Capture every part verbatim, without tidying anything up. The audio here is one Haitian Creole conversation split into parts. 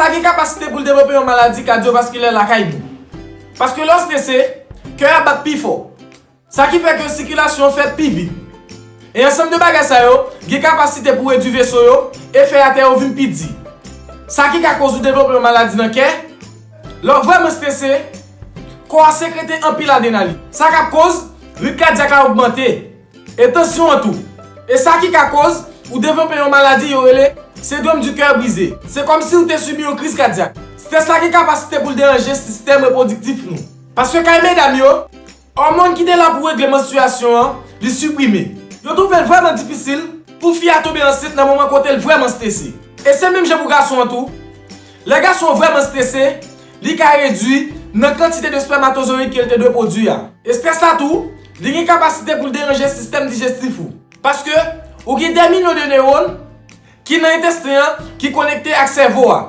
Gen kapasite pou l devlope yon maladi kadyovaskilè lakay nou. Paske lè w strese, kè a bat pi fò. Sa ki fè ke sikilasyon an fèt pi vit. E ansanm de bagay sa yo gen kapasite pou redui veso yo e fè atè yo vin pi di. Sa ki ka koz ou devlope yon maladi nan kè. Lè w vrèman strese, kò a sekrete anpil adrenalin. Sa k ap koz rit kadyak la ogmante. E tansyon an tou. E sa ki ka koz ou devlope yon maladi yo rele sendwòm di kè brize. Se kòmsi ou te sibi yon kriz kadyak. Strès la gen kapasite pou l deranje sistèm repwodiktif nou. Paske kay medam yo, òmòn ki te la pou regle manstriyasyon an, li siprime. Yo twouve l vrèman difisil pou fi a tonbe ansent nan moman kote l vrèman strese. E se menm jan pou gason an tou. Lè gason an vrèman strese, li ka redui nan kantite de spèmatozoyid ke l te dwe pwodui a. E strès la tou, li gen kapasite pou l deranje sistèm dijestif ou. Paske ou gen dè milyon de newòn ki nan entesten an ki konekte ak sèvo a.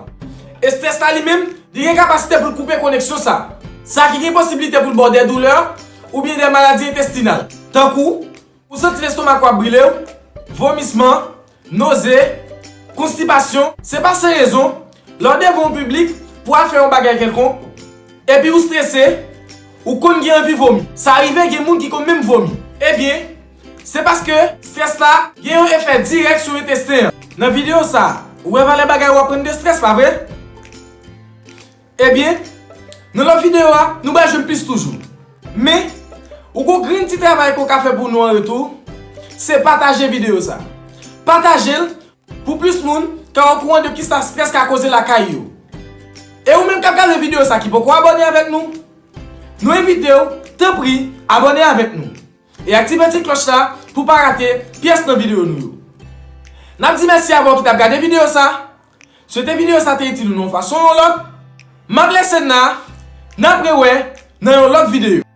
E strès la li menm, li gen kapasite pou l koupe koneksyon sa. Sa ki gen posiblite pou l ba w dè doulè oubyen dè maladi entestinal. Tankou, ou santi lestomak ou ap brile w, vomisman, noze, konstipasyon. Se pa san rezon, lè w devan yon piblik pou al fè yon bagay kèlkonk, epi ou strese, ou konn gen anvi vomi. Sa rive gen moun ki konn menm vomi. Ebyen, se paske strès la gen yon efè dirèk sou entesten an. Nan videyo sa, ou wè valè bagay w aprann de strès, pa vre? Ebyen, nan lòt videyo a, nou pral jwenn plis toujou. Men, ou gon grenn ti travay ke w ka fè pou nou an retou, se pataje videyo sa. Pataje l pou plis moun ka okouran de kisa strès ka koze lakay yo. E ou menm k ap gade videyo sa ki poko abòne avèk nou, nou envite w, tanpri, abòne avèk nou. E aktive ti klòch la pou pa rate pyès nan videyo nou yo. N ap di mèsi avè w ki t ap gade videyo sa. Swete videyo sa te itil ou nan yon fason ou yon lòt. M ap lese n la, n ap rewè nan yon lòt videyo.